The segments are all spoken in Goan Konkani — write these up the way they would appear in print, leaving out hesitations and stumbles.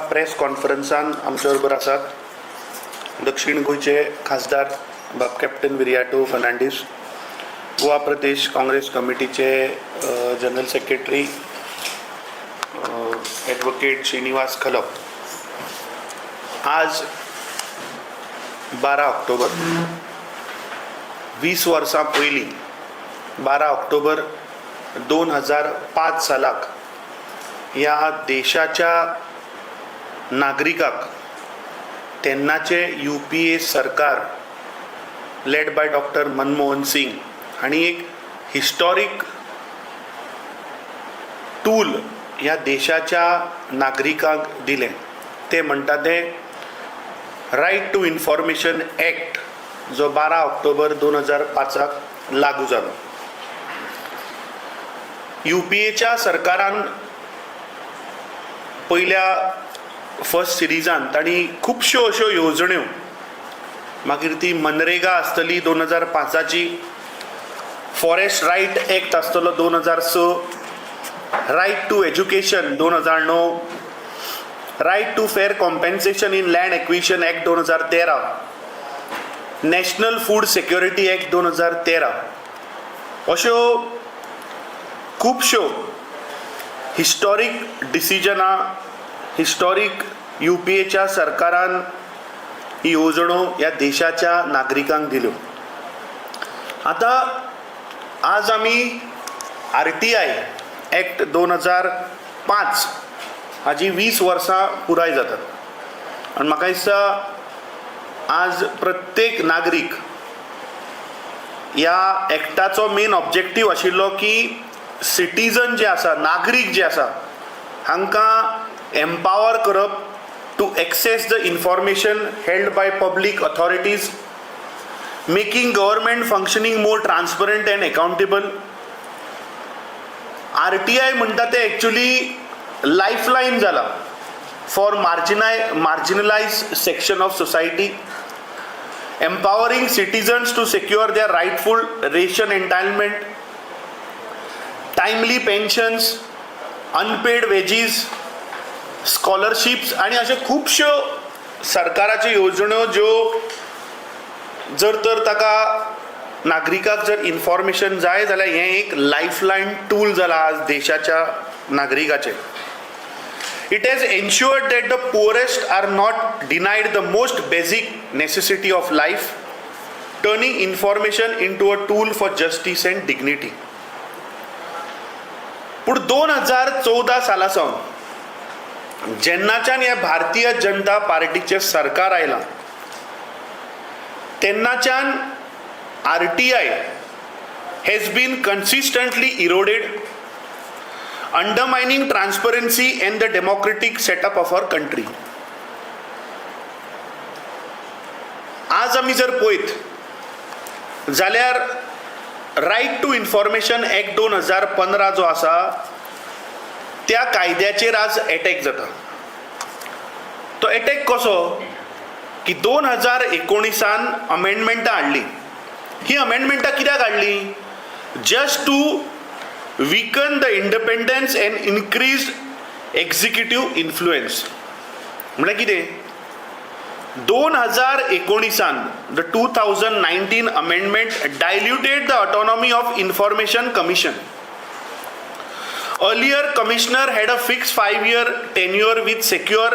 प्रेस कॉन्फरन्सान आमचे बरोबर आसात दक्षीण गोंयचे खासदार बाब कॅप्टन विरियाटो फर्नांडीस, गोवा प्रदेश काँग्रेस कमिटीचे general secretary advocate Srinivas Khalap. आज 12 ऑक्टोबर, 20 वर्सां पयलीं 12 ऑक्टोबर 2005 सालाक ह्या देशाच्या नागरिकाक तेन्नाचे यूपीए सरकार led by doctor Manmohan Singh हांणी एक हिस्टॉरीक टूल ह्या देशाच्या नागरिकांक दिलें. ते म्हणटा तें रायट टू इन्फॉर्मेशन एक्ट, जो 12 ऑक्टोबर 2005 लागू जालो. यूपीएच्या सरकारान पयल्या फर्स्ट सिरिजान तांणी खुबश्यो अश्यो येवजण्यो, मागीर ती मनरेगा आसतली 2005ची, फॉरेस्ट रायट एक्ट आसतलो 2006, right to education 2009, Right to Fair Compensation in Land Acquisition Act 2013, National Food Security Act 2013, अश्यो खुबश्यो हिस्टॉरीक डिसिजनां हिस्टॉरीक यूपीएच्या सरकारान ही येवजण्यो ह्या देशाच्या नागरिकांक दिल्यो. आतां आज आमी आरटीआय एक्ट 2005 हाजी 20 वर्सां पुराय जातात आनी म्हाका दिसता आज प्रत्येक नागरीक ह्या एक्टाचो मेन ऑब्जेक्टीव आशिल्लो की सिटीजन जे आसा, नागरीक जे आसा, हांकां एम्पावर करप to access the information held by public authorities, making government functioning more transparent and accountable. RTI म्हणटा ते एक्चुली लायफलायन जाला for marginalized section of society, empowering citizens to secure their rightful ration entitlement, timely pensions, unpaid wages, scholarships आणि अश्यो खुबश्यो सरकाराच्यो येवजण्यो ज्यो जर तर ताका नागरिकाक जर इन्फॉर्मेशन जाय जाल्यार हें एक लायफलायन टूल जाला आज देशाच्या नागरिकाचें. It has ensured that the poorest are not denied the most basic necessity of life, turning information into a tool for justice and dignity. पूण 2014 साला सावन जेन्नाच्यान हें भारतीय जनता पार्टीचें सरकार आयलां, तेन्नाच्यान RTI has been consistently eroded, undermining transparency and the democratic setup of our country. आज आमी जर पळयत जाल्यार रायट टू इन्फॉर्मेशन एक्ट 2015 जो आसा, त्या कायद्याचेर आज एटॅक जाता. तो एटॅक कसो की 2019 अमेंडमेंटां हाडली. ही अमेंडमेंटां कित्याक हाडली? Just to weaken the independence and increase executive influence. म्हळ्यार कितें? 2019 the 2019 amendment diluted the autonomy of Information Commission. Earlier, commissioner had a fixed 5-year tenure with secure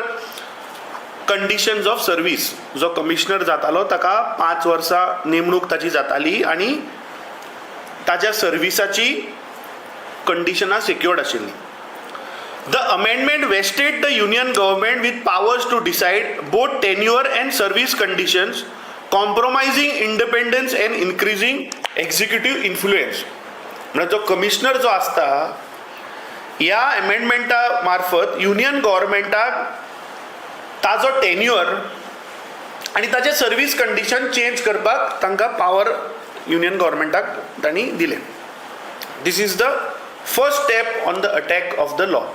conditions of service. जो कमिशनर जातालो ताका 5 वर्सां नेमणूक ताची जाताली आनी ताच्या सर्विसाची कंडिशनां सेक्युर्ड आशिल्लीं. The amendment vested the union government with powers to decide both tenure and service conditions, compromising independence and increasing executive influence. म्हणजे जो कमिशनर जो आसता, ह्या अमेंडमेंटा मार्फत युनियन गव्हर्मेंटाक ताजो टेन्युअर आनी ताचे सर्वीस कंडिशन चेंज करपाक तांकां पावर युनियन गव्हर्मेंटाक तांणी दिलें. This is the first step on the attack of the law.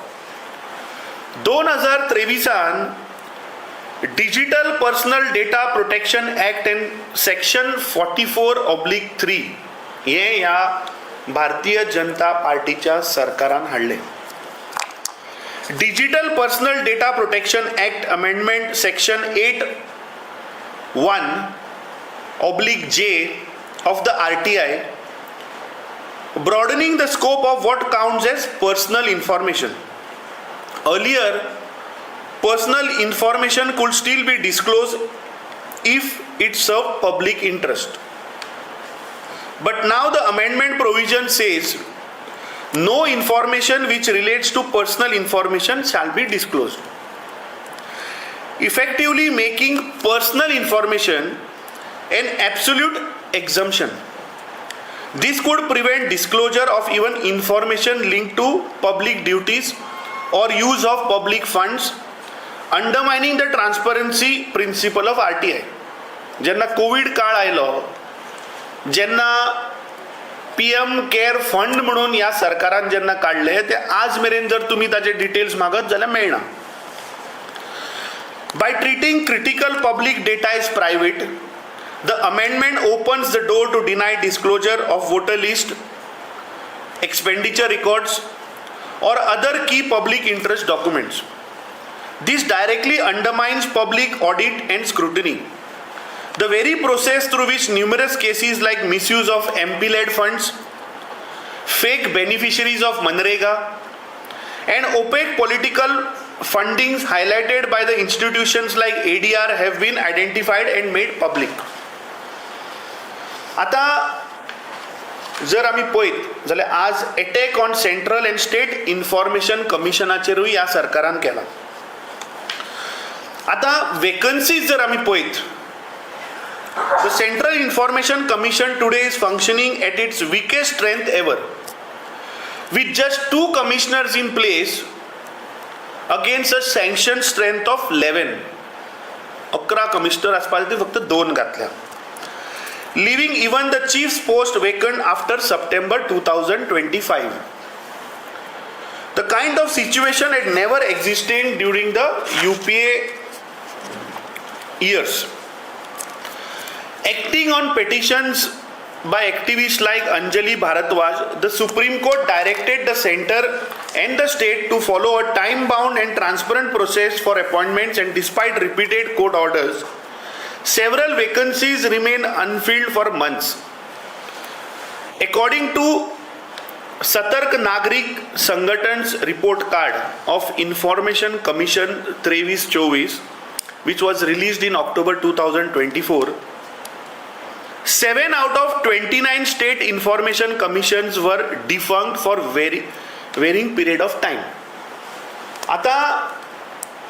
2023 Digital Personal Data Protection Act and section 44/3 हे ह्या भारतीय जनता पार्टीच्या सरकारान हाडलें. Digital Personal Data Protection Act amendment section 8(1)/J of the RTI, broadening the scope of what counts as personal information. Earlier, personal information could still be disclosed if it served public interest. But now the amendment provision says no information which relates to personal information shall be disclosed, effectively making personal information an absolute exemption. This could prevent disclosure of even information linked to public duties or use of public funds, undermining the transparency principle of RTI. जेन्ना कोवीड काळ आयलो, जेन्ना पीएम केअर फंड म्हणून ह्या सरकारान जेन्ना काडले, ते आज मेरेन जर तुमी ताचे डिटेल्स मागत जाल्यार मेळना. By treating critical public data as private, the amendment opens the door to deny disclosure of voter list, expenditure records, or other key public interest documents. This directly undermines public audit and scrutiny, the very process through which numerous cases like misuse of MPLAD funds, fake beneficiaries of MNREGA, and opaque political fundings highlighted by the institutions like ADR have been identified and made public. आता जर आमी पळयत जाल्यार आज attack on Central and State Information कमिशनाचेरूय ह्या सरकारान केला. आतां वेकन्सीज जर आमी पळयत, the Central Information Commission today is functioning at its weakest strength ever, with just two commissioners in place against a sanctioned strength of 11. 11 commissioner आसपाक ते फक्त दोन घातल्या, leaving even the chief's post vacant after September 2025. The kind of situation had never existed during the UPA years. Acting on petitions by activists like Anjali Bharadwaj, the Supreme Court directed the center and the state to follow a time bound and transparent process for appointments, and despite repeated court orders, several vacancies remain unfilled for months. According to Satark Nagrik Sangathan's report card of Information Commission 23-24, which was released in October 2024, 7 out of 29 state information commissions were defunct for very varying period of time. आता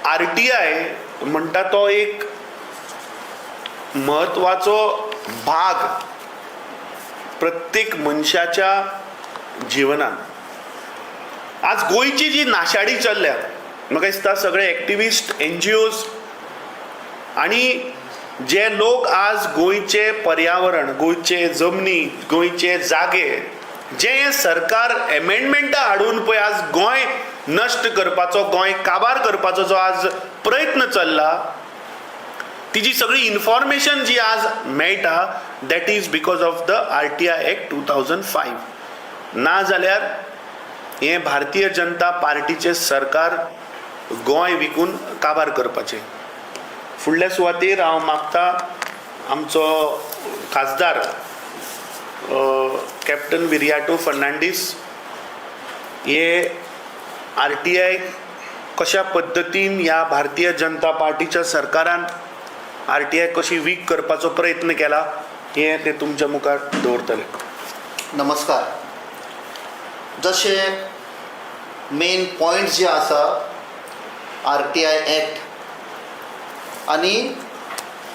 आरटीआय म्हणटा तो एक म्हत्वाचो भाग प्रत्येक मनशाच्या जिवनात. आज गोंयची जी नाशाडी चल्ल्या, म्हाका दिसता सगळे एक्टिविस्ट, एनजीओज आनी जे लोक आज गोंयचे पर्यावरण, गोंयचे जमनी, गोंयचे जागे जे हें सरकार एमेंडमेंटां हाडून पळय आज गोंय नश्ट करपाचो, गोंय काबार करपाचो जो आज प्रयत्न चल्ला, तिजी सगळी इन्फॉर्मेशन जी आज मेळटा, that is because of the RTI Act 2005. ना जाल्यार हें भारतीय जनता पार्टीचें सरकार गोंय विकून काबार करपाचें. फुडल्या सुवातेर हांव मागता आमचो खासदार कॅप्टन विरियाटो फर्नांडीस हे आरटीआय कशा पद्दतीन ह्या भारतीय जनता पार्टीच्या सरकारान आरटीआय कशी वीक करपाचो प्रयत्न केला हें ते तुमच्या मुखार दवरतले. नमस्कार. जशे मेन पॉयंट्स जे आसा, आरटीआय एक्ट आनी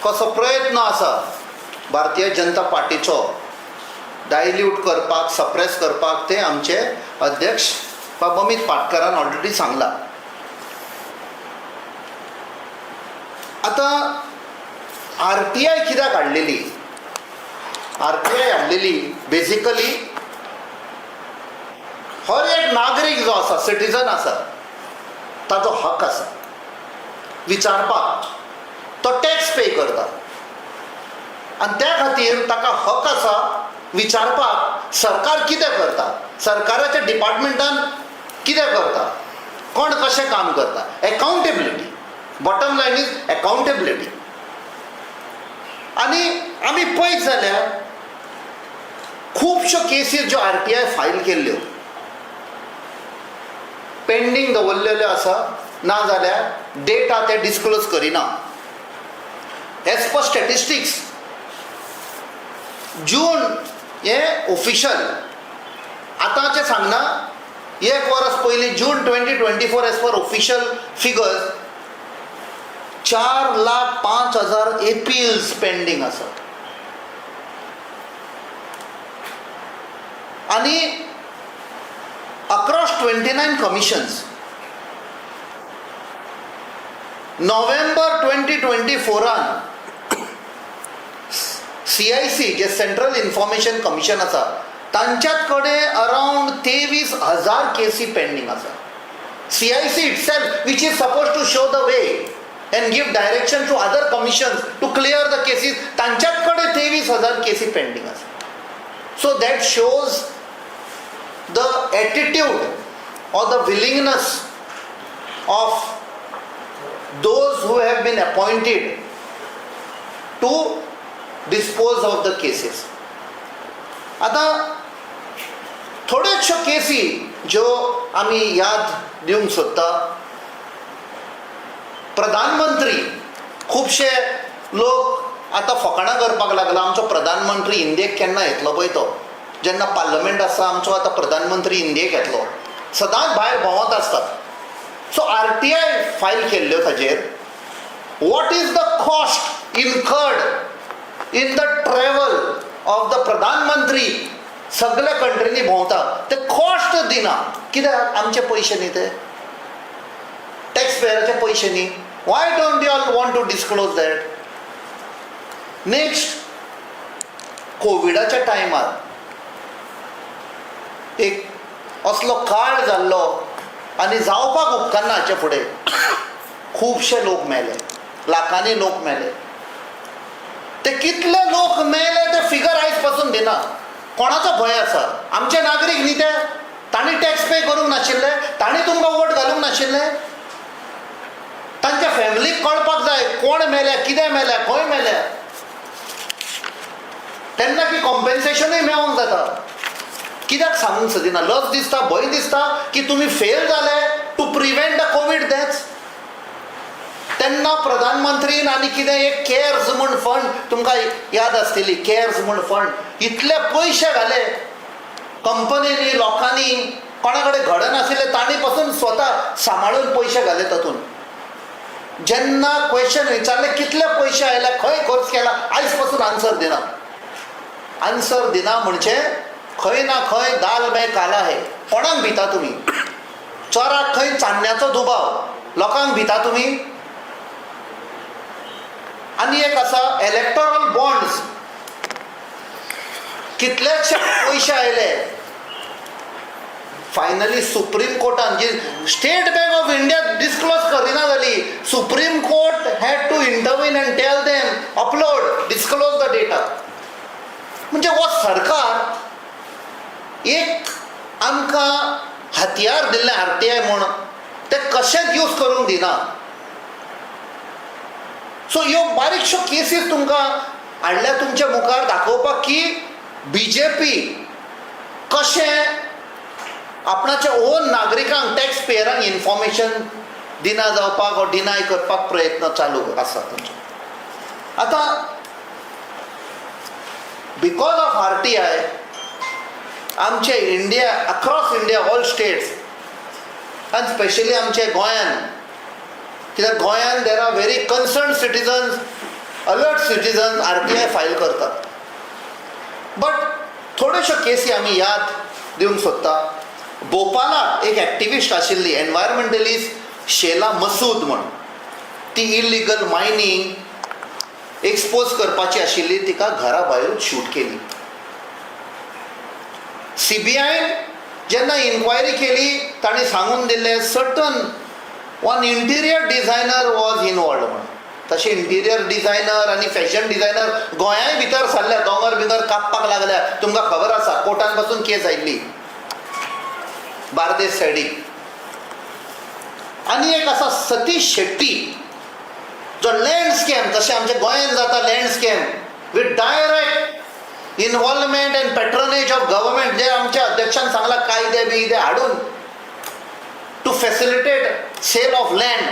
कसो प्रयत्न आसा भारतीय जनता पार्टीचो डायल्यूट करपाक, सप्रेस करपाक, ते आमचे अध्यक्ष बाब अमीत पाटकरान ऑलरेडी सांगलां. आतां आरटीआय कित्याक हाडलेली? आरटीआय हाडलेली बेजिकली हर एक नागरीक जो आसा, सिटीजन आसा, ताचो हक आसा विचारपाक. तो टॅक्स पे करता आनी त्या खातीर ताका हक आसा विचारपाक, सरकार कितें करता, सरकाराच्या डिपार्टमेंटान कितें करता, कोण कोण कशें काम करता. Accountability, bottom line is accountability. आनी आमी पळयत जाल्यार खुबश्यो केसीस ज्यो आरटीआय फायल केल्ल्यो पेंडींग दवरलेल्यो आसा, ना जाल्यार डेटा ते डिस्क्लोज करिना. एज पर स्टॅटिस्टिक्स जून हे ऑफिशल आतांचें सांगना, एक वर्स पयलीं June 2024 as per official figures 4,05,000 appeals pending आसा. आनी across 29 commissions November 2024 CIC जे सेंट्रल इन्फॉर्मेशन कमिशन आसा तांच्याच कडेन अरावंड 23,000 केसी पेंडींग आसा. CIC itself, which is supposed to show the way and give direction to other commissions to clear the cases, तांच्याच कडेन 23,000 केसी पेंडींग आसा. So that shows the attitude or the willingness of those who have been appointed to dispose of the cases. आतां थोड्योचशो केसी ज्यो आमी याद दिवंक सोदता. प्रधानमंत्री, खुबशे लोक आतां फकाणां करपाक लागला, आमचो प्रधानमंत्री इंडियेक केन्ना येतलो पळय तो, जेन्ना पार्लमेंट आसा आमचो आतां प्रधानमंत्री इंडियेक येतलो, सदांच भायर भोंवत आसतात. सो आरटीआय फायल केल्ल्यो ताजेर, what is the cost incurred in the travel of the प्रधानमंत्री, सगल्या कंट्रींनी भोंवता ते कॉस्ट दिना कित्याक? आमचे पयशे न्ही ते, टॅक्स पेयराचे पयशे न्ही. Why don't you all want to disclose that? Next, कोविडाच्या टायमार एक असलो काळ जाल्लो आनी जावपाक उपकारना हाचे फुडें, खुबशे लोक मेले, लाखांनी लोक मेले. ते कितले लोक मेले ते फिगर आयज पासून दिना. कोणाचो भंय आसा? आमचे नागरीक न्ही ते, तांणी टॅक्स पे करूंक नाशिल्ले, तांणी तुमकां वोट घालूंक नाशिल्ले. तांच्या फॅमिलीक कळपाक जाय कोण मेल्या, कितें मेल्या, खंय मेल्या, तेन्ना की कॉम्पेन्सेशनूय मेळोंक जाता. कित्याक सांगूंक सोदिना? लज दिसता, भंय दिसता की तुमी फेल जाले to prevent the Covid deaths. तेन्ना प्रधानमंत्रीन आनी कितें एक केअर्स म्हूण फंड, तुमकां याद आसतली, केअर्स म्हूण फंड, इतले पयशे घाले कंपनींनी, लोकांनी, कोणा कडेन घडनाशिल्ले तांणी पसून स्वता सांबाळून पयशे घाले तातूंत. जेन्ना क्वेश्चन विचारले कितले पयशे आयले, खंय खर्च केला, आयज पासून आन्सर दिना. आन्सर दिना म्हणजे खंय ना खंय दाल में काला है. कोणाक भिता तुमी? चोराक खंय चान्न्याचो दुबाव, लोकांक भिता तुमी. आनी एक आसा इलेक्टोरल बॉन्ड्स, कितलेशे पयशे आयले. फायनली सुप्रीम कोर्टान जी state bank of India disclose करिना जाली, Supreme Court had to intervene and tell them upload, disclose the data. म्हणजे हो सरकार एक आमकां हत्यार दिल्लें आरटीआय म्हूण, ते कशेंच यूज करूंक दिना. सो ह्यो बारीकश्यो केसीस तुमकां हाडल्या तुमच्या मुखार दाखोवपाक की बीजेपी कशें आपणाच्या ओन नागरिकांक, टॅक्स पेयरांक इन्फॉर्मेशन दिना जावपाक वा डिनाय करपाक प्रयत्न चालू आसा तांचो. आतां because of RTI आमचे India, across India all states आनी स्पेशली आमचे गोंयान, कित्याक गोंयान there are very concerned citizens, alert citizens RTI file करतात. बट थोड्योश्यो केसी आमी याद दिवंक सोदता. भोपालाक एक एक्टिविस्ट आशिल्ली, एनवायरमेंटलिस्ट शेला मसूद म्हण, ती इलिगल मायनींग एक्सपोज करपाची आशिल्ली, तिका घरा भायरूच शूट केली. सीबीआयन जेन्ना इन्क्वायरी केली तांणी सांगून दिल्लें certain one interior designer was involved म्हण. तशें इंटिरियर डिझायनर आनी फॅशन डिझायनर गोंयांय भितर सरल्या, दोंगर बिंगर कापपाक लागल्या, तुमकां खबर आसा. कोर्टान पासून केस आयिल्ली बार्देस सायडीक. आनी एक आसा सतीश शेट्टी जो लँड स्कॅम, जशें आमच्या गोंयांत जाता land scam with direct involvement and patronage of government, जे आमच्या अध्यक्षान सांगला कायदे बियदे हाडून to facilitate sale of land.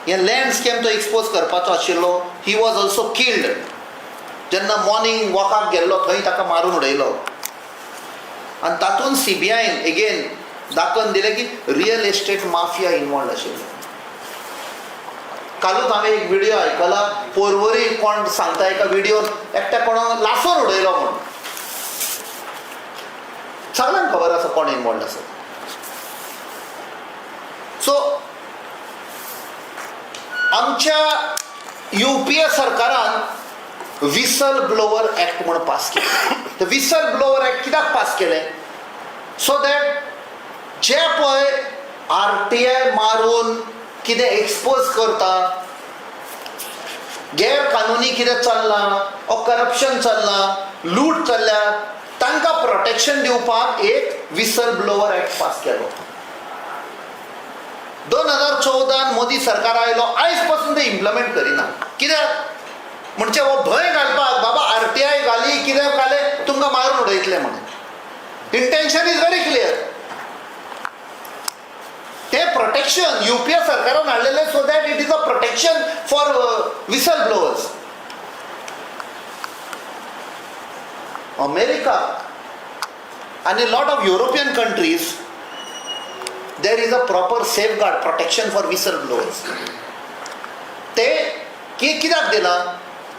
हे लँड स्कॅम तो एक्सपोज करपाचो आशिल्लो. He was also killed. जेन्ना मॉर्निंग वॉकाक गेल्लो थंय ताका मारून उडयलो. आनी तातूंत सीबीआयन एगेन दाखोवन दिलें की रियल एस्टेट माफिया इनवॉल्ड आशिल्ले. कालूच हांवें एक व्हिडियो आयकला, पोरवरी कोण सांगता एका व्हिडियोन एकट्या कोणाक लासून उडयलो म्हूण. सगळ्यांक खबर आसा कोण इनवॉल्ड आसा. सो आमच्या यूपीए सरकारान विसल ब्लोवर एक्ट म्हूण पास केलें. ते विसल ब्लोवर एक्ट कित्याक पास केलें? सो that जे पळय आरटीआय मारून कितें एक्सपोज करता, गैर कानुनी कितें चल्लां ओ करप्शन चल्लां, लूट चल्ल्या, तांकां प्रोटेक्शन दिवपाक एक विसल ब्लोवर एक्ट पास केलो. 2014 मोदी सरकार आयलो, आयज पासून ते इम्प्लिमेंट करिना. कित्याक म्हणजे हो भंय घालपाक, बाबा आरटीआय घाली कितें घालें तुमकां मारून उडयतले म्हणून. Intention is very clear. ते प्रोटेक्शन यूपीए सरकारान हाडलेलें so that it is a protection for whistle blowers. America आनी lot of European countries there is a proper safeguard protection for whistle blowers. ते कित्याक दिलां?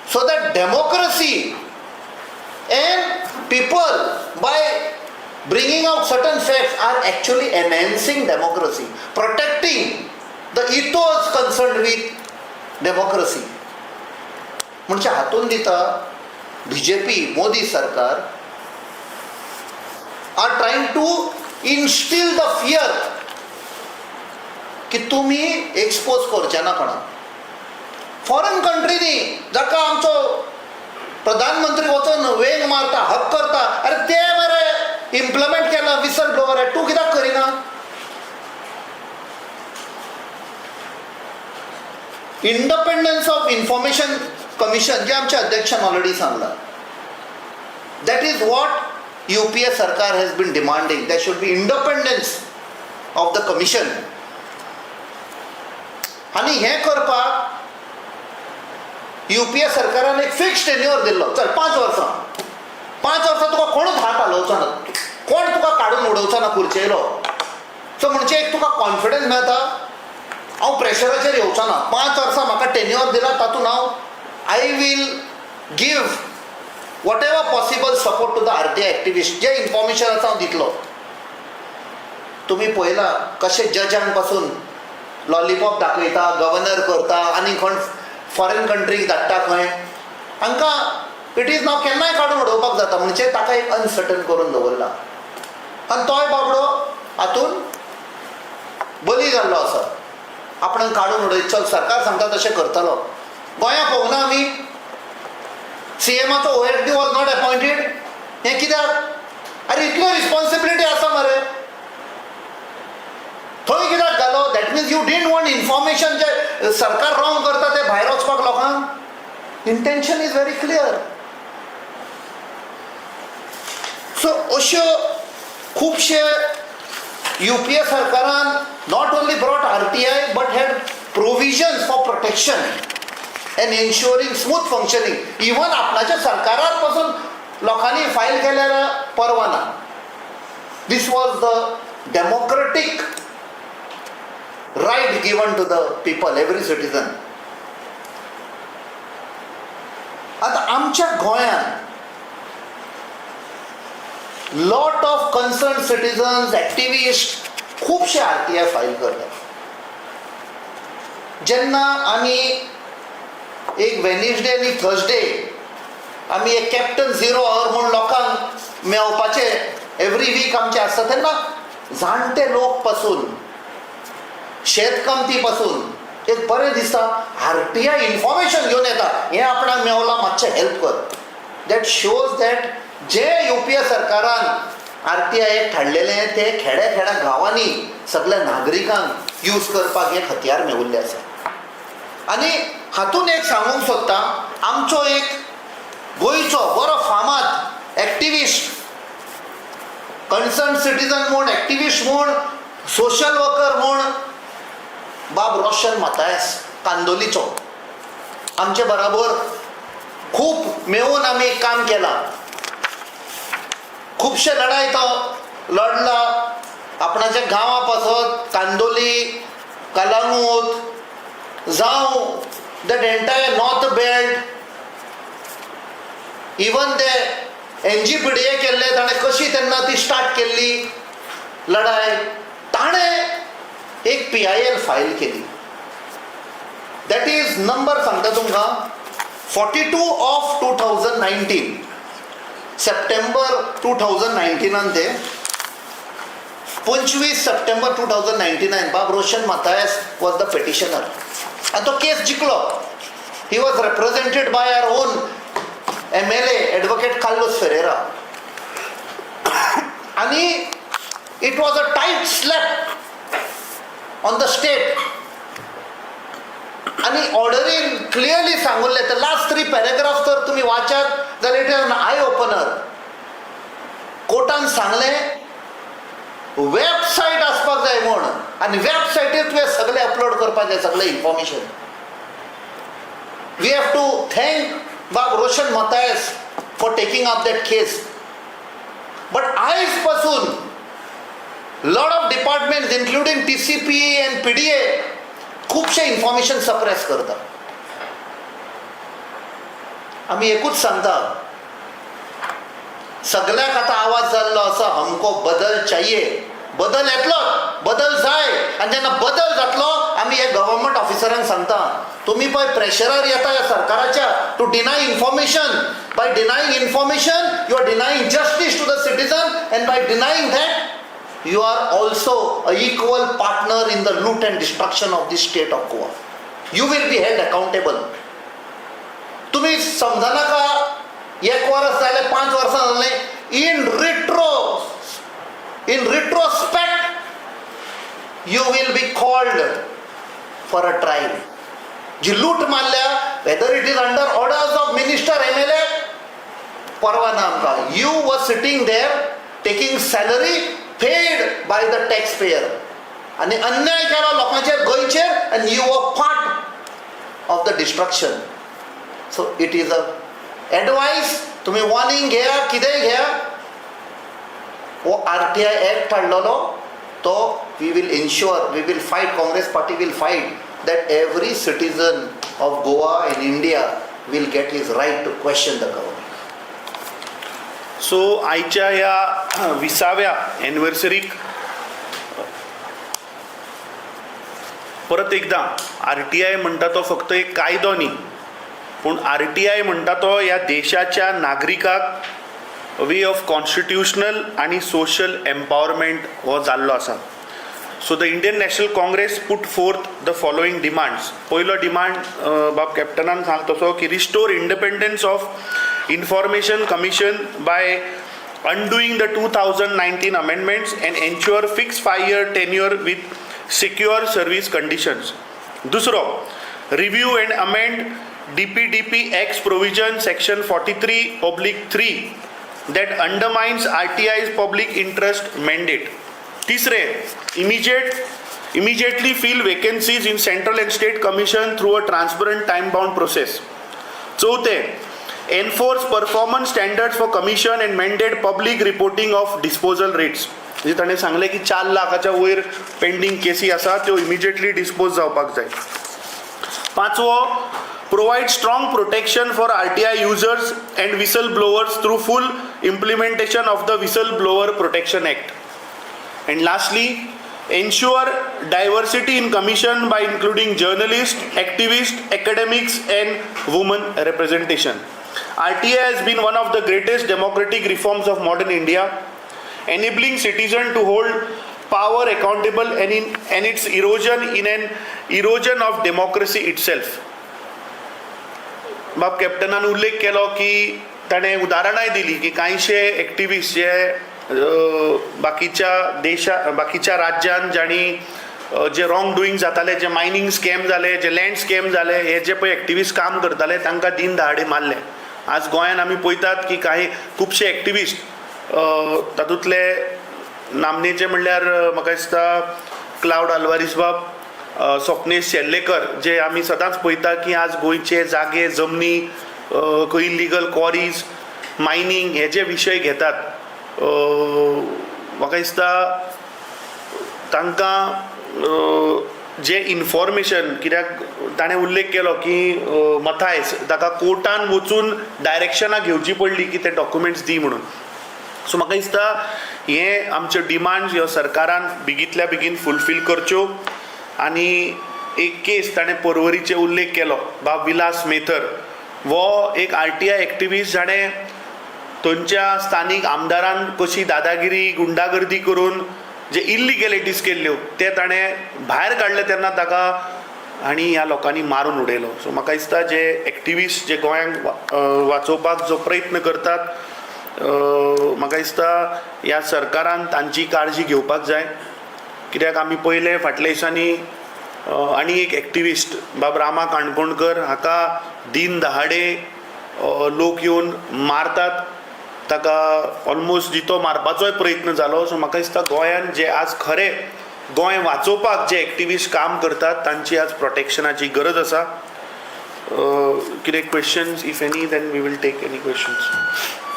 So that democracy and people by bringing out certain facts are actually enhancing democracy, protecting the ethos concerned with democracy. म्हणजे हातून दिता बीजेपी मोदी सरकार are trying to instill the fear की तुमी एक्सपोज करचे ना कोणाक. फॉरेन कंट्रीनी जाका आमचो प्रधानमंत्री वचून वेंग मारता, हक करता, अरे ते मरे इम्प्लिमेंट केला विसल ब्लोवर एक्ट, तूं कित्याक करिना? इंडिपेंडन्स ऑफ इन्फॉर्मेशन कमिशन जे आमच्या अध्यक्षान ऑलरेडी सांगलां, that is what UPA सरकार has been demanding. There should be independence of the commission. आनी हें करपाक यूपीए सरकारान एक फिक्स्ड टेन्युअर दिल्लो, चल 5 वर्सां, 5 वर्सां तुका कोणूच हात हालोवचो ना, कोण तुका काडून उडोवचो ना खुर्चेलो. सो म्हणजे एक तुका कॉन्फिडन्स मेळटा, हांव प्रेशराचेर येवचो ना, 5 वर्सां म्हाका टेन्युअर दिला तातूंत हांव I will give whatever possible support to the RTI activist, J information आसा हांव दितलो. तुमी पळयला कशें जजांक पासून लॉलीपॉप दाखयता, गव्हर्नर करता आनी खंय फॉरेन कंट्रीक धाडटा खंय, हांकां it is नाव केन्नाय काडून उडोवपाक जाता. म्हणजे ताका एक अनसर्टन करून दवरला आनी तोय बाबडो हातून बली जाल्लो आसा. आपणाक काडून उडयत, चल सरकार सांगता तशें करतलो. गोंया पळोवना आमी, सीएमाचो OSD was not appointed, हें कित्याक? अरे इतल्यो रिस्पॉन्सिबिलिटी आसा मरे, थंय कित्याक घालो? That means you didn't want information जे सरकार रॉंग करता तें भायर वचपाक लोकांक. Intention is very clear. So अश्यो खुबशे यूपीए सरकारान not only brought RTI but had provisions for protection and ensuring smooth functioning. Even आपणाच्या सरकारात पासून लोकांनी फायल केल्यार परवा ना. This was the democratic right given to the people, every citizen. आतां आमच्या गोंयांत lot of concern citizens, activist खुबशे आरटीआय फायल करतात. जेन्ना आमी एक वेनसडे आनी थर्सडे आमी एक कॅप्टन झिरो our म्हूण लोकांक मेळपाचे एवरी वीक आमचे आसता, तेन्ना जाणटे लोक पासून शेतकामती पासून एक बरें दिसता आरटीआय इन्फॉर्मेशन घेवन येता, हें आपणाक मेवलां मातशें हेल्प कर. That shows that J UPA सरकारान आरटीआय एक्ट हाडलेलें तें खेड्या खेड्या गांवांनी सगल्या नागरिकांक यूज करपाक एक हत्यार मेवल्लें आसा. आनी हातून एक सांगूंक सोदता, आमचो एक गोंयचो बरो फामाद एक्टिविस्ट, कन्सर्न सिटीजन म्हूण, एक्टिविस्ट म्हूण, सोशल वर्कर म्हूण, बाब रोशन मतायस कांदोलीचो, आमचे बराबर खूब मेळून आमी काम केलां. खुबशे लढाय तो लढला आपणाच्या गांवा पासत, कांदोली, कलांगूट जावं that entire north belt, even ते एनजीपीडीए केल्ले ताणें कशी तेन्ना ती स्टार्ट केल्ली लढाय. ताणें एक पीआयएल फायल केली, that is number सांगता तुमकां, 42 of 2019, September 2019 ते 25 सप्टेंबर 2099. बाब रोशन मातायस वॉज the petitioner आनी तो केस जिखलो. He was represented by our own MLA Advocate Carlos Ferreira आनी it was a tight slap on the state. आनी ऑर्डरीन क्लियरली सांगुल्लें, तर लास्ट थ्री पॅरेग्राफ जर तुमी वाचात जाल्यार it is an eye opener. कोर्टान सांगलें वेबसायट आसपाक जाय म्हूण आनी वेबसायटीर तुवें सगळें अपलोड करपाक जाय, सगळें information. We have to thank बाब रोशन Mathias for taking up that case. But आयज पासून lot of departments including TCP and PDA खुबशें इन्फॉर्मेशन सप्रेस करता. आमी एकूच सांगता सगळ्याक, आतां आवाज जाल्लो आसा, हमको बदल चाहिए. बदल येतलो, बदल जाय. आनी जेन्ना बदल जातलो, आमी हे गव्हर्मेंट ऑफिसरांक सांगता, तुमी पळय प्रेशरार येता ह्या सरकाराच्या to deny information. By denying information, you are denying justice to the citizen, and by denying that, you are also a equal partner in the loot and destruction of the state of Goa. You will be held accountable. तुम्ही समजनाका, एक वर्स जालें, 5 वर्सां जालें, in retrospect you will be called for a trial. जी लूट मारल्या, whether it is under orders of minister, MLA, परवा ना आमकां. You was sitting there taking salary paid by the tax payer आनी अन्याय केलो लोकांचेर, गोंयचेर, आनी you were part of the destruction. So it is a advice, तुमी वॉर्निंग घेया, कितेंय घेया. हो आरटीआय एक्ट हाडलेलो तो we will ensure, we will fight, Congress party will fight that every citizen of Goa and India will get his right to question the government. So आयच्या ह्या 20व्या एनिवर्सरीक परत एकदां आरटीआय म्हणटा तो फक्त एक कायदो न्ही, पूण आरटीआय म्हणटा तो ह्या देशाच्या नागरिकाक वे ऑफ कॉन्स्टिट्युशनल आनी सोशल एम्पावरमेंट हो जाल्लो आसा. So the Indian National Congress put forth the following demands. पयलो डिमांड बाब कॅप्टनान सांग तसो की restore independence of Information Commission by undoing the 2019 amendments and ensure fixed 5-year tenure with secure service conditions. दुसरो, review and amend DPDP Act's provision section 43/3 that undermines RTI's public interest mandate. तिसरे, immediately fill vacancies in central and state commission through a transparent, time bound process. चौथे, enforce performance standards for commission and mandate public reporting of disposal rates. म्हणजे ताणें सांगलें की 4 लाखाच्या वयर पेंडींग केसी आसा, त्यो इमिजिएटली डिस्पोज जावपाक जाय. पांचवो, provide strong protection for RTI users and whistle blowers through full implementation of the Whistle Blower Protection Act. And lastly, ensure diversity in commission by including journalists, activists, academics and women representation. RTI has been one of the greatest democratic reforms of modern India, enabling citizens to hold power accountable and its erosion in an erosion of democracy itself. बाब कॅप्टनान उल्लेख केलो की ताणें उदाहरणांय दिली की कांयशे एक्टिविस्ट जे बाकीच्या देशा बाकीच्या राज्यान जांणी जे रॉंग डुईंग जाताले, जे मायनींग स्कॅम जाले, जे लँड स्कॅम जाले, हे जे पळय एक्टिविस्ट काम करताले तांकां दिन दहाडे मारले. आज गोंयान आमी पळयतात की कांय खुबशे एक्टिविस्ट, तातूंतले नामनेचे म्हणल्यार म्हाका दिसता क्लावड आल्वारीस बाब, स्वप्नेश शेल्लेकर, जे आमी सदांच पळयता की आज गोंयचे जागे जमनी, खंय इलिगल क्वॉरीज, मायनींग हे जे विशय घेतात, म्हाका दिसता तांकां जें इन्फॉर्मेशन, कित्याक ताणें उल्लेख केलो की मथायस ताका कोर्टान वचून डायरेक्शनां घेवची पडली की ते डॉक्युमेंट्स दी म्हणून. सो म्हाका दिसता हे आमच्यो डिमांड्स ह्यो सरकारान बेगींतल्या बेगीन फुलफील करच्यो. आनी एक केस ताणें पर्वरीचे उल्लेख केलो, बाब विलास मेथर हो एक आरटीआय एक्टिविस्ट जाणें थंयच्या स्थानीक आमदारान कशी दादागिरी गुंडागर्दी करून जे इल्लिगेलिटीज केल्ल्यो ते ताणें भायर काडले तेन्ना ताका आनी ह्या लोकांनी मारून उडयलो. सो म्हाका दिसता जे एक्टिविस्ट जे गोंयांक वाचोवपाक जो प्रयत्न करतात, म्हाका दिसता ह्या सरकारान तांची काळजी घेवपाक जाय. कित्याक आमी पयले फाटल्या दिसांनी आनी एक एक्टिविस्ट बाब रामा काणकोणकर हाका दिन दहाडे लोक येवन मारतात, ताका ऑलमोस्ट जितो मारपाचोय प्रयत्न जालो. सो म्हाका दिसता गोंयान जे आज खरें गोंय वाचोवपाक जे एक्टिविस्ट काम करतात तांची आज प्रोटेक्शनाची गरज आसा. कितें questions if any, then we will take any questions.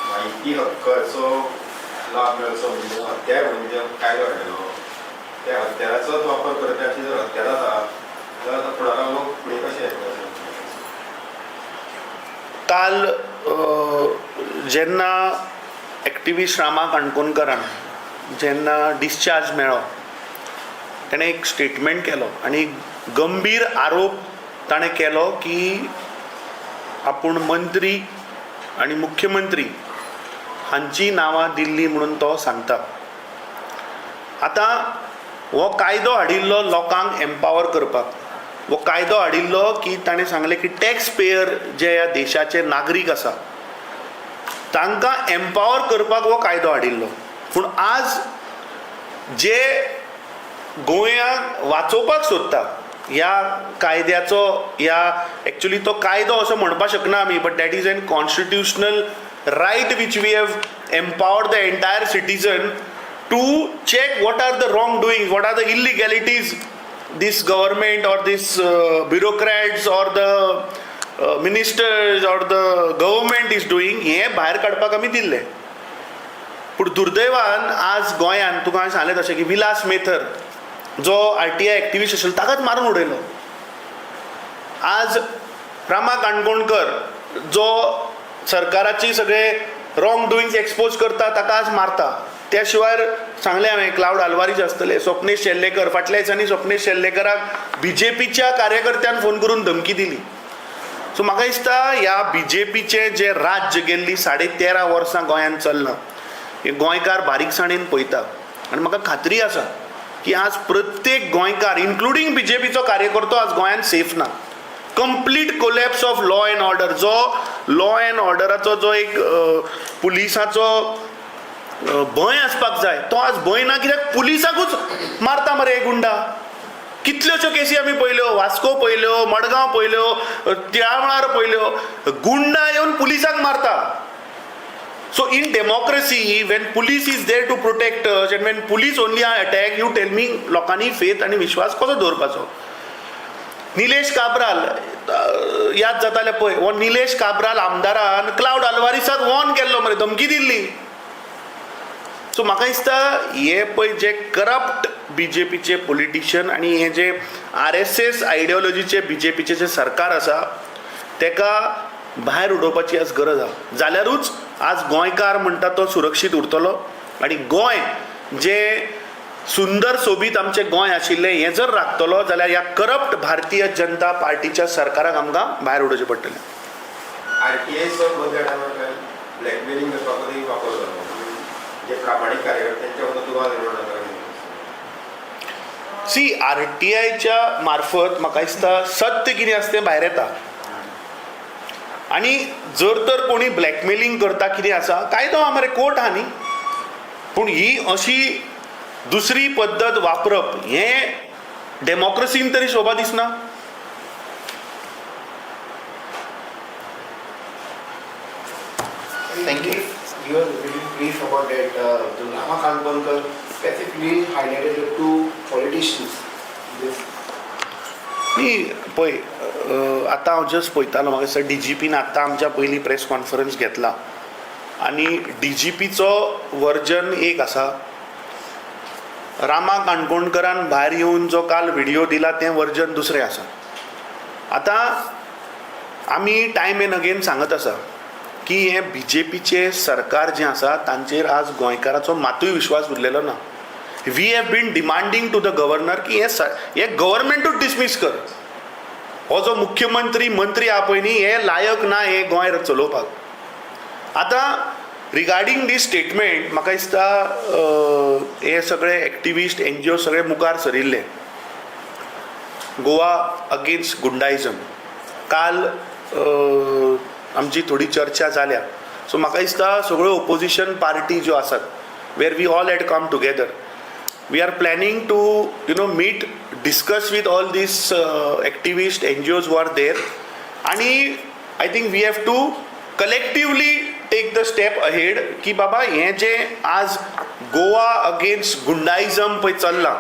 माहिती हक्काचो लाभ मेळचो म्हणजे हत्यार म्हणून जो कायदो हाडलेलो त्या हत्याराचोच वापर करता. जर हत्यार आसा जाल्यार आतां फुडाराक लोक फुडें कशें येतले? काल जेन्ना एक्टिविस्ट रामा काणकोणकरान जेन्ना डिस्चार्ज मेळ्ळो ताणें एक स्टेटमेंट केलो आनी गंभीर आरोप ताणें केलो की आपूण मंत्री आनी मुख्यमंत्री हांची नांवां दिल्ली म्हणून तो सांगता. आतां हो कायदो हाडिल्लो लोकांक एम्पावर करपाक, हो कायदो हाडिल्लो की ताणें सांगलें की टॅक्स पेयर जे ह्या देशाचे नागरीक आसा तांकां एम्पावर करपाक हो कायदो हाडिल्लो. पूण आज जे गोंयाक वाचोवपाक सोदता ह्या कायद्याचो, ह्या एक्चुली तो कायदो असो म्हणपाक शकना आमी, but that is an constitutional right which we have empowered the entire citizen to check what are the wrong doing, what are the illegalities this government or this bureaucrats or the ministers or the government is doing, हें भायर काडपाक आमी दिल्लें. पूण दुर्दैवान आज गोंयान तुका हांवें सांगलें तशें की विलास मेथर जो आरटीआय एक्टिविस्ट आशिल्लो ताकाच मारून उडयलो. आज रामा काणकोणकर जो सरकाराची सगळे रॉंग डुईंग्स एक्सपोज करता ताका आज मारता. त्या शिवाय सांगलें हांवें क्लावड आल्वारीज आसतले, स्वप्नेश शेल्लेकर, फाटल्या दिसांनी स्वप्नेश शेल्लेकराक बीजेपीच्या कार्यकर्त्यान फोन करून धमकी दिली. सो म्हाका दिसता ह्या बीजेपीचें जें राज्य गेल्ली 13.5 वर्सां गोंयांत चल्लां हें गोंयकार बारीकसाणेन पळयता आनी म्हाका खात्री आसा की आज प्रत्येक गोंयकार इन्क्लुडींग बीजेपीचो कार्यकर्तो आज गोंयांत सेफ ना. Complete collapse of law and order, जो लॉ एंड ऑर्डराचो जो एक पुलिसाचो भंय आसपाक जाय तो आज भंय ना, कित्याक पुलिसाकूच मारता मरे गुंडा. कितल्योश्यो केसी आमी पळयल्यो, वास्को पळयल्यो, मडगांव पळयल्यो, तिळामळार पळयल्यो, गुंडा येवन पुलिसाक मारता. So in democracy when police is there to protect us and when police only are attack, you tell me लोकांनी फेथ आनी विश्वास कसो दवरपाचो? निलेश काब्राल याद जाताले पळय, हो निलेश काब्राल आमदारान क्लावड आल्वारीसाक वॉर्न केल्लो मरे, धमकी दिल्ली. सो म्हाका दिसता हे पळय जे करप्ट बीजेपीचे पॉलिटिशियन आनी हे जे आरएसएस आयडियोलॉजीचे बीजेपीचे जे सरकार आसा तेका भायर उडोवपाची आज गरज आसा. जाल्यारूच आज गोंयकार म्हणटा तो सुरक्षीत उरतलो आनी गोंय जे सुंदर सोबीत आमचें गोंय आशिल्लें हें जर राखतलो जाल्यार ह्या करप्ट भारतीय जनता पार्टीच्या सरकाराक आमकां भायर उडोवचें पडटलें. आरटीआय मदल्या टायमार ब्लॅकमेलिंग करपाकूय वापर जालो, जे प्रामाणीक कार्यकर्त्यांच्या वचून दुबाव निर्माण जाता. सी, आरटीआयच्या मार्फत म्हाका दिसता सत्य कितें आसा तें भायर येता आनी जर तर कोणी ब्लॅकमेलिंग करता कितें आसा, कायदो आहा मरे, कोर्ट आहा न्ही. पूण ही अशी दुसरी पद्दत वापरप हें डेमोक्रसीन तरी शोभा दिसना. Thank you. You are very brief about that. The Rama Kankonkar specifically highlighted the two politicians. This न्ही पळय, आतां हांव जस्ट पळयतालो, म्हाका दिसता डीजीपीन आतां आमच्या पयलीं प्रेस कॉन्फरन्स घेतला आनी डीजीपीचो वर्जन एक आसा, रामा काणकोणकरान भायर येवन जो काल व्हिडियो दिला तें वर्जन दुसरें आसा. आतां आमी टायम एंड अगेन सांगत आसा की हें बीजेपीचें सरकार जें आसा तांचेर आज गोंयकाराचो मातूय विश्वास उरलेलो ना. We have been demanding to the governor की हें गव्हर्मेंटूच डिसमीस कर, हो जो मुख्यमंत्री मंत्री आहा पळय न्ही हे लायक ना हे गोंय चलोवपाक. आतां रिगार्डींग दीस स्टेटमेंट म्हाका दिसता हे सगळे एक्टिविस्ट एनजीओ सगळे मुखार सरिल्ले गोवा अगेन्स्ट गुंडाइजम. काल आमची थोडी चर्चा जाल्या. सो म्हाका दिसता सगळ्यो ओपोजिशन पार्टी ज्यो आसात where we all had come together, we are planning to meet, discuss with all these activists, NGOs who are there, आणि I think we have to collectively take the step ahead की बाबा हें जें आज गोवा अगेन्स्ट गुंडाइजम पळय चल्लां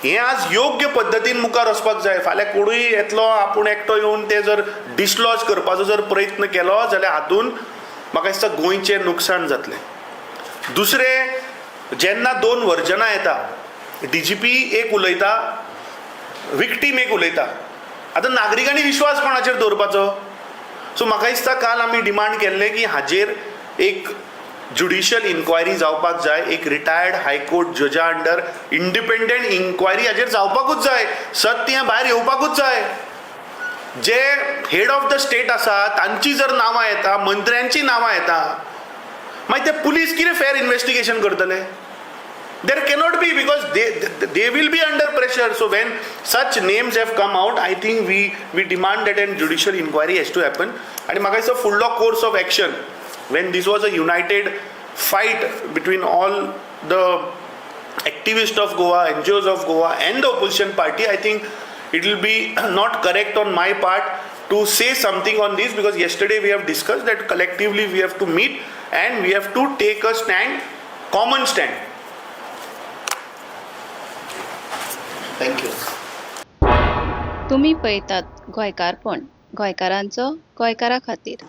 हें आज योग्य पद्दतीन मुखार वचपाक जाय. फाल्यां कोणूय येतलो आपूण एकटो येवन तें जर डिसलॉज करपाचो जर प्रयत्न केलो जाल्यार हातून म्हाका दिसता गोंयचें नुकसाण जातलें. दुसरें, जेन्ना दोन वर्जनां येता, डीजीपी एक उलयता, विक्टीम एक उलयता, आतां नागरिकांनी विश्वास कोणाचेर दवरपाचो? सो म्हाका दिसता काल आमी डिमांड केल्लें की हाजेर एक ज्युडिशियल इन्क्वायरी जावपाक जाय, एक रिटायर्ड हायकोर्ट जजा अंडर इंडिपेंडंट इन्क्वायरी हाजेर जावपाकूच जाय, सत्य हें भायर येवपाकूच जाय. जे हेड ऑफ the state आसा तांची जर नांवां येता, मंत्र्यांची नांवां येता, मागीर ते पुलीस कितें फेर इन्वेस्टिगेशन करतले? There cannot be, because they will be under pressure. So when such names have come out, I think we demand that an judicial inquiry has to happen. आनी म्हाका दिसता फुडलो course of action, when this was a united fight between all the activists of Goa, NGOs of Goa and the opposition party, I think it will be not correct on my part to say something on this, because yesterday we have discussed that collectively we have to meet and we have to take a stand, common stand. Thank you. तुमी पळयतात गोंयकारपण, गोंयकारांचो गोंयकारा खातीर.